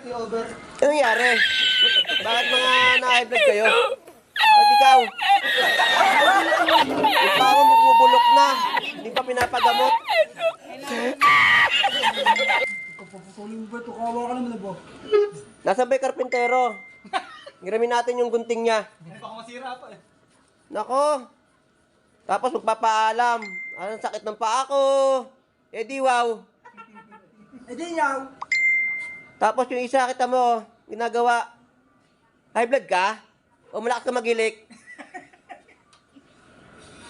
Ano nangyari? Bakit mga na-high blood kayo? At ikaw? Yung paa mo bubulok na. Hindi pa pinapagamot. Nasaan ba yung karpintero? Ngiramin natin yung gunting niya. Baka masira pa eh. Nako. Tapos magpapaalam. Anong sakit ng paa ko? Eh di wow. Eh di yaw. Tapos yung isa kita mo, ginagawa. High blood ka? O malakas ka magilik?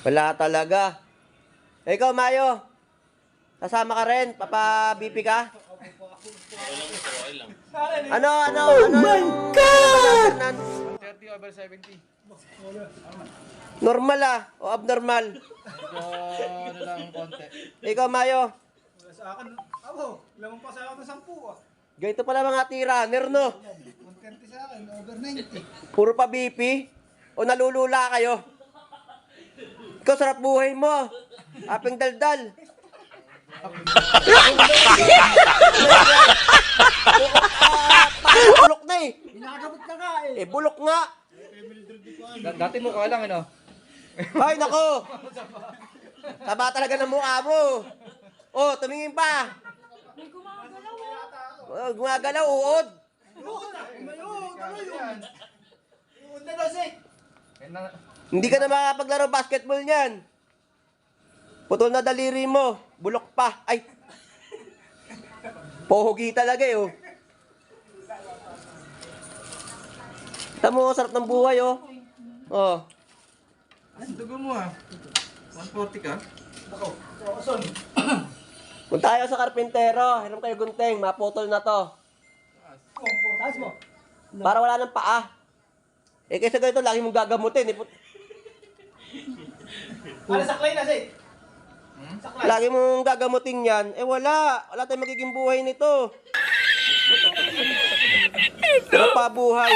Wala talaga. Eh, ikaw, Mayo. Kasama ka rin? Papa-BP ka? Ano? Oh my God! 30/70. Normal o abnormal? Ano lang konti. Ikaw, Mayo. Wala sa akin. Ako, lamang pa sa akin ng 10 ah. Ganito pala mga tiraner, no? 130 sa akin, over 90. Puro pa BP? O nalulula kayo? Ikaw, sarap buhay mo. Apeng daldal. Bulok na eh. Inagamot na nga eh. Eh, bulok nga. Dati mo ka lang ano. Ay, nako. Taba talaga ng mukha mo. Oh, tumingin pa. May gumagalaw ah. Oh, gumagalaw, uod. Hindi ka na makapaglaro basketball niyan. Putol na daliri mo. Bulok pa. Ay. Pohogi talaga eh, oh. Tamo, sarap ng buhay, oh. Oh. Dugo mo ah. 140 ka? Ako. Kung tayo sa karpintero, hiram kayo gunting, maputol na to. Taas mo. Para wala ng paa. Eh, kaysa ganito, lagi mong gagamutin. Eh. Ano saklay na si? Saklay. Lagi mong gagamutin yan. Eh, wala. Wala tayong magiging buhay nito. Wala pa buhay.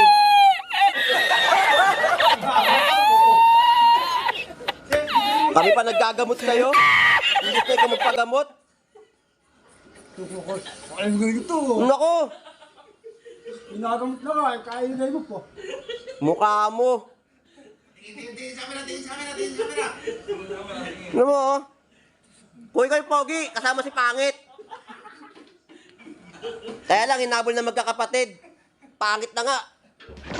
Kami pa naggagamot sa'yo. Hindi tayo ka magpagamot. Ay, magaling ito. Nako, Inagamot na nga, kaya na mo po. mukha mo. Ano mo, oh? Kung ikaw yung pogi, kasama si Pangit. Kaya lang, hinabol na magkakapatid. Pangit na nga.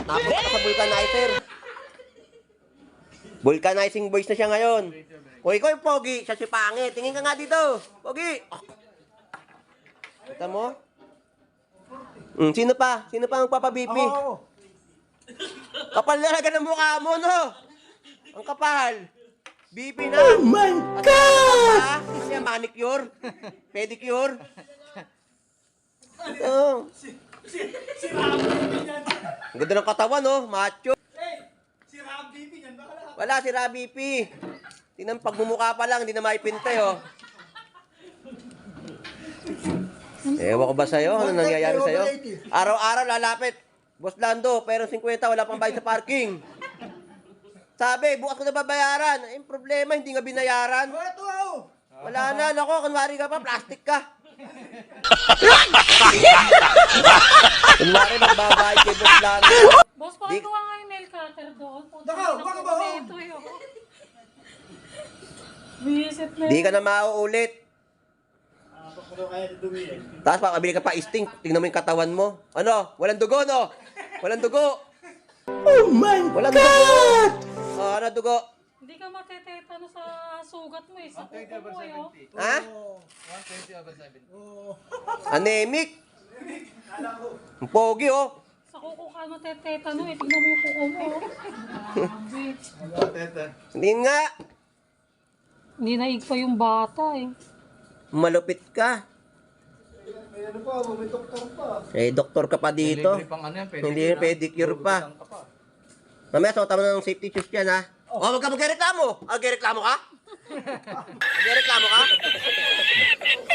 Napunta ka sa vulcanizer. Vulcanizing boys na siya ngayon. Kung ikaw yung pogi, siya si Pangit. Tingin ka nga dito. Pogi. Kita mo? Sino pa? Sino pa ang magpapa-BP? Oo. Kapal na talaga ng mukha mo, no? Ang kapal. BP na. Oh my God! Ano yan, manicure? Pedicure? Oh. Ang ganda ng katawan, no? Macho. Si Ram BP yan, baka Wala, si Rabi P. Tingnan, pagmumukha pa lang, hindi na maipinte, oh. Ewan ko ba sa'yo? Ano nangyayari sa'yo? Araw-araw lalapit. Boss Lando, pero 50 wala pang bayad sa parking. Sabi, bukas ko na babayaran. Eh, problema, hindi nga binayaran. ito ako. Wala na, nako, kunwari ka pa, plastic ka. Kunwari, magbabayad kay Boss Lando. Boss, paano ka nga yung nail cutter doon? Dakaw, baka ba, oh? Ito yun. Visit na Di ka na mauulit. Tapos pakabili ka pa isting, tingnan mo yung katawan mo. Ano? Walang dugo, no? Walang dugo. Oh my Walang God! Dugo. Oh, ano dugo? Hindi ka matetetano sa sugat mo eh. Sa kuko mo eh. Oh. Ha? 120/70. Anemic. Ang pogi, oh. Sa kuko ka matetetano eh. Tingnan mo yung kuko mo. Bitch. Hindi nga. Hindi naig pa yung bata eh. Malupit ka. May ano pa, may doktor pa. Eh, doktor ka pa dito. Hindi yung pedicure pa. Mamaya, suotan mo ng safety shoes yan, ha? Oh, wag ka magreklamo. Magreklamo ka? Magreklamo ka?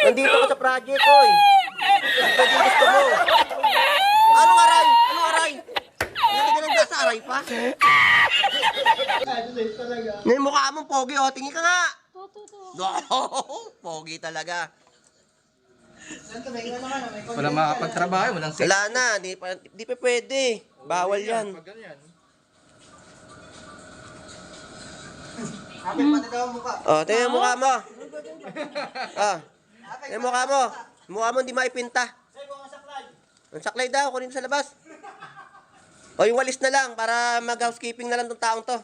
Nandito ka sa project, oy. Ito yung gusto mo. Anong aray? Anong aray? Hindi ka nang sa aray pa? Yung mukha mong pogi, oh. Tingin ka nga. To. No, pogi talaga. Walang makapagtrabaho, walang Wala na, di pa pwede. Bawal yan. Pag ganyan. Oh, tingnan yung mukha mo. Ah. Tingnan yung mukha mo. Mukha mo hindi maipinta. Ang saklay daw, kunin sa labas. O yung walis na lang para mag-housekeeping na lang tong taong to.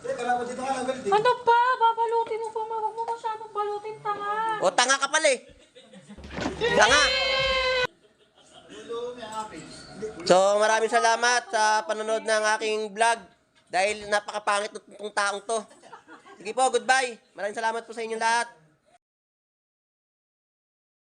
Ano ba? Babalutin mo pa. Huwag mo masyadong balutin, tanga. O tanga ka pala eh. Tanga. So maraming salamat sa panonood ng aking vlog. Dahil napakapangit ng taong to. Sige po, goodbye. Maraming salamat po sa inyong lahat.